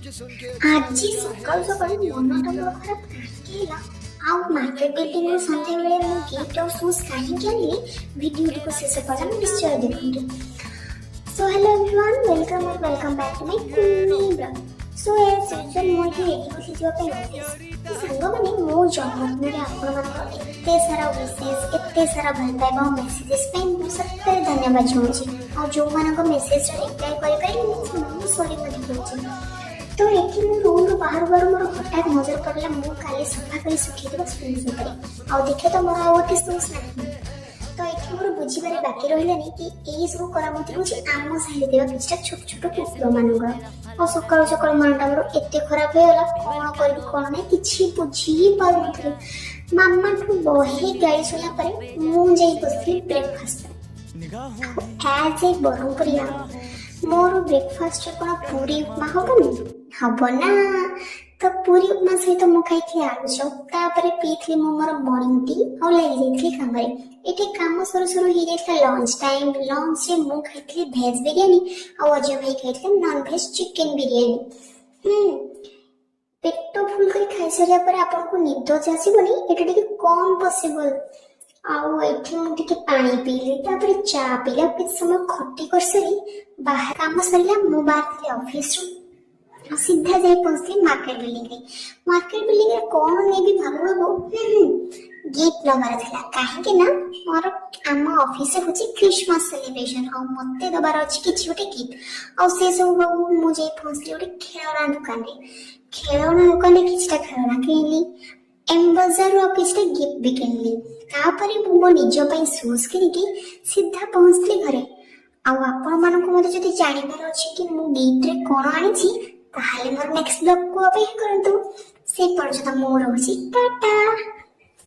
ଆଜି ସକାଳୁ ସକାଳୁ ମନଟା ମୋର ଖରାପ କାହିଁକି ହେଲା ଆଉ ମାର୍କେଟ ବିଲ୍ଡିଂରୁ ସନ୍ଧ୍ୟାବେଳେ ମୁଁ ଗିଫ୍ଟ ଆଉ ସୁଜ୍ କାହିଁକି ଆଣିଲି, ଭିଡ଼ିଓଟିକୁ ଶେଷ ପର୍ଯ୍ୟନ୍ତ ନିଶ୍ଚୟ ଦେଖନ୍ତୁ। So hello everyone, welcome or welcome back to my କୁନି vlog. So as usual, ମୁଁ ଏଠି ରେଡ଼ି ହେଉଥିଲି ଯିବା ପାଇଁ ଅଫିସ୍। ତ ସାଙ୍ଗମାନେ, ମୋ ଜନ୍ମଦିନରେ ଆପଣମାନଙ୍କର ଏତେ ସାରା ୱିସେସ୍, ଏତେ ସାରା ଭଲ ପାଇବା ଆଉ ମେସେଜେସ୍ ପାଇଁ ମୁଁ ସତରେ ଧନ୍ୟବାଦ ଜଣାଉଛି। ଆଉ ଯେଉଁମାନଙ୍କ ମେସେଜର ରିପ୍ଲାଏ କରିପାରିଲିନି, ମୁଁ ସରି ମଧ୍ୟ କହୁଛି। ତ ଏଠି ମୁଁ ରୁମ୍ରୁ ବାହାରୁ ବାହାରୁ ମୋର ହଠାତ୍ ନଜର ପଡ଼ିଲା ମୁଁ କାଲି ସଫା କରି ଶୁଖେଇଥିବା ସୁଜ୍ ଉପରେ। ଆଉ ଦେଖେ ତ, ମୋର ଆଉ ଗୋଟେ ସୁଜ୍ ନାହିଁ। ତ ଏଠି ମୋର ବୁଝିବାରେ ବାକି ରହିଲାନି କି ଏଇ ସବୁ କରାମତି ହେଉଛି ଆମ ସାହିରେ ଥିବା କିଛିଟା ଛୋଟ ଛୋଟ କୁକୁରମାନଙ୍କର। ଆଉ ସକାଳୁ ସକାଳୁ ମନଟା ମୋର ଏତେ ଖରାପ ହେଇଗଲା, କ'ଣ କରିବି କ'ଣ ନାହିଁ କିଛି ବୁଝି ହିଁ ପାରୁନଥିଲି। ମାମାଠୁ ବହେ ଗାଳି ଶୁଣିଲା ପରେ ମୁଁ ଯାଇ ବସିଥିଲି ବ୍ରେକଫାଷ୍ଟ ପାଇଁ। ଆଜ୍ ଏ ବ୍ରହ୍ମପୁରିଆ, ମୋର ବ୍ରେକଫାଷ୍ଟରେ କ'ଣ ପୁରୀ ଉପମା ହବନି? ହବ ନା। ତ ପୁରୀ ଉପମା ସହିତ ମୁଁ ଖାଇଥିଲି ଆଳୁଚପ, ତାପରେ ପିଇଥିଲି ମୁଁ ମୋର ମର୍ଣ୍ଣିଂ ଟି ଆଉ ଲାଗିଯାଇଥିଲି କାମରେ। ଏଠି କାମ ସରୁ ସରୁ ହେଇଯାଇଥିଲା ଲଞ୍ଚ ଟାଇମ୍। ଲଞ୍ଚରେ ମୁଁ ଖାଇଥିଲି ଭେଜ୍ ବିରିୟାନୀ ଆଉ ଅଜୟ ଭାଇ ଖାଇଥିଲେ ନନ୍ ଭେଜ୍ ଚିକେନ ବିରିୟାନୀ। ପେଟ ଫୁଲ କରି ଖାଇସାରିଲା ପରେ ଆପଣଙ୍କୁ ନିଦ ଯେ ଆସିବନି, ଏଇଟା ଟିକେ କମ୍ ପସିବଲ। ଆଉ ଏଠି ମୁଁ ଟିକେ ପାଣି ପିଇଲି, ତାପରେ ଚା ପିଇଲି ଆଉ କିଛି ସମୟ ଖଟି କରିସାରି ବାହାର କାମ ସରିଲା, ମୁଁ ବାହାରିଥିଲି ଅଫିସରୁ ଆଉ ସିଧା ଯାଇ ପହଞ୍ଚିଲି ମାର୍କେଟ ବିଲ୍ଡିଂରେ। ମାର୍କେଟ ବିଲ୍ଡିଂରେ କ'ଣ ନେବି ଭାବୁ ଭାବୁ ଗିଫ୍ଟ ନେବାର ଥିଲା, କାହିଁକି ନା ମୋର ଆମ ଅଫିସରେ ହେଉଛି ଖ୍ରୀଷ୍ଟମାସ ସେଲିବ୍ରେସନ ଆଉ ମତେ ଦେବାର ଅଛି କିଛି ଗୋଟେ ଗିଫ୍ଟ। ଆଉ ସେ ସବୁ ଭାବୁ ମୁଁ ଯାଇ ପହଞ୍ଚିଲି ଗୋଟେ ଖେଳଣା ଦୋକାନରେ। ଖେଳଣା ଦୋକାନରେ କିଛିଟା ଖେଳଣା କିଣିଲି, ଏମ୍ ବଜାରରୁ ଆଉ କିଛିଟା ଗିଫ୍ଟ ବି କିଣିଲି। ତାପରେ ମୁଁ ମୋ ନିଜ ପାଇଁ ସୁଜ୍ କିଣିକି ସିଧା ପହଞ୍ଚିଲି ଘରେ। ଆଉ ଆପଣମାନଙ୍କୁ ମଧ୍ୟ ଯଦି ଜାଣିବାର ଅଛି କି ମୁଁ ଗିଫ୍ଟରେ କ'ଣ ଆଣିଛି, ତାହେଲେ ମୋର ନେକ୍ସଟ ବ୍ଲଗକୁ ଅପେକ୍ଷା କରନ୍ତୁ। ସେ ପର୍ଯ୍ୟନ୍ତ ମୁଁ ରହୁଛି, ଟାଟା।